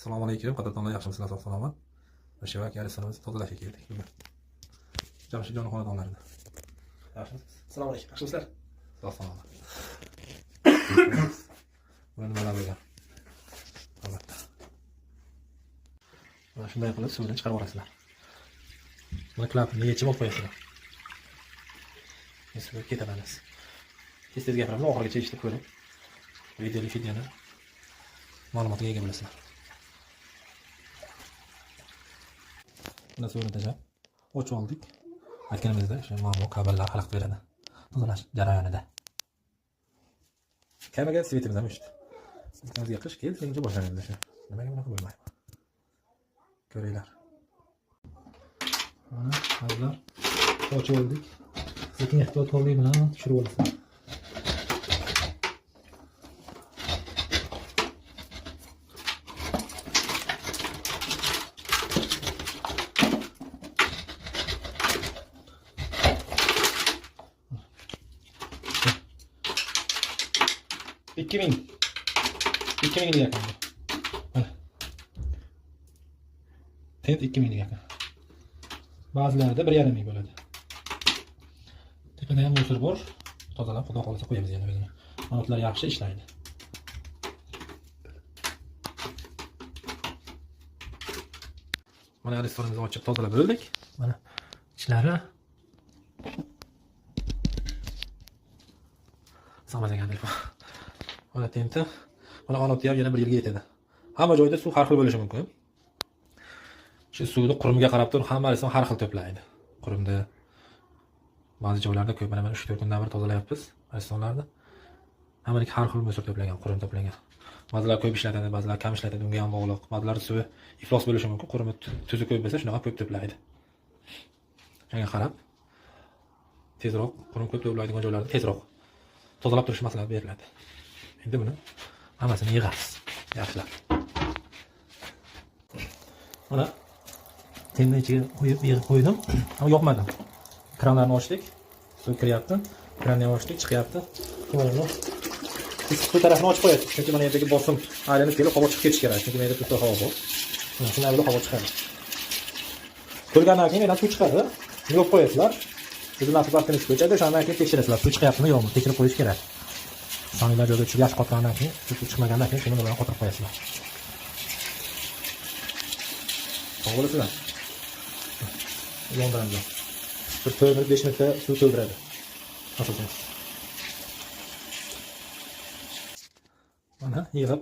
Assalomu alaykum, qadrdonlar, yaxshimisizlar, sog' salomat. O'sha vaqt aristonimizni tozalashga keldik bugun. Jamshidjon xonadonlarida. Yaxshimisiz? Assalomu alaykum. Yaxshimisizlar? Sog' salomat. Buni nimalar bo'lgan? Albatta. Mana shunday qilib suvini chiqarib olasizlar. Buni klapanni yechib olib qo'yasizlar. Suv ketadi. Tez tez gapiramiz, oxirigacha eshitib ko'ring. Videoli videoni ma'lumotga ega bo'lasizlar. Buni suvini tashlab ochib oldik. Aytganimizda o'sha muammo kabellar xalaqit beradi. Tozalash jarayonida. Kamaga svetimiz ham o'chdi. O'zimizga qish keldi, shuncha boshlanadi o'sha. Nimaga bunaqa bo'lmaydi? Ko'ringlar. Mana hozir ochib oldik. Sekin ehtiyotkorlik bilan tushirib olasizlar. Ikki ming. 2000 yaqin. Mana. Tent 2000 yaqin. Ba'zilarida 1,5 ming bo'ladi. Tepada ham musor bor. Tozalab, xudo xolasa qo'yamiz yana o'zini. Manotlar yaxshi ishlaydi. Mana aristonimizni ochib tozalab bo'ldik. Mana ichlari sig'mas ekan telefon. Mana tenti. Mana anotni ham yana 1 yilga yetadi. Hamma joyda suv har xil bo'lishi mumkin. Shu suvni qurumiga qarab turib hamma ariston har xil to'playdi. Qurumda ba'zi joylarda ko'p, mana 3-4 kundan beri tozalayapmiz aristonlarni. Hammaniki har xil musor to'plagan, qurum to'plagan. Ba'zilar ko'p ishlatadi, ba'zilar kam ishlatadi, unga ham bog'liq. Ba'zilar suvi iflos bo'lishi mumkin, qurumi tuzi ko'p bo'lsa shunaqa ko'p to'playdi. Shunga qarab tezroq qurum ko'p to'playdigan joylarda tezroq tozalab turish maslahat beriladi. Endi buni hammasini yig'amiz. Yaxshilab. Mana tenni ichiga qo'yib yig'ib qo'ydim. Ammo yoqmadim. Kranlarni ochdik. Suv kiryapti. Kranni ham ochdik, chiqyapti. Mana buni suv tarafini ochib qo'yasiz. Chunki mana yerdagi bosim aylanib kelib havo chiqib ketishi kerak. Chunki mana yerda tursa havo bor. Mana shunday bo'lib havo chiqadi. To'lgandan keyin yana suv chiqadi. Buni yopib qo'yasizlar. O'zi nasib vaqtini ko'chadi, o'shandan keyin tekshirasizlar. Suv chiqyaptimi, yo'qmi? Tekshirib qo'yish kerak. Soniylar joyga tushib yaxshi qotgandan keyin, suv chiqmagandan keyin shuni bilan qotirib qo'yasizlar. Sog' bo'lasizlar. Yondiramiz. Bir 4 minut, 5 minutda suv to'ldiradi. Asosimiz. Mana yig'ib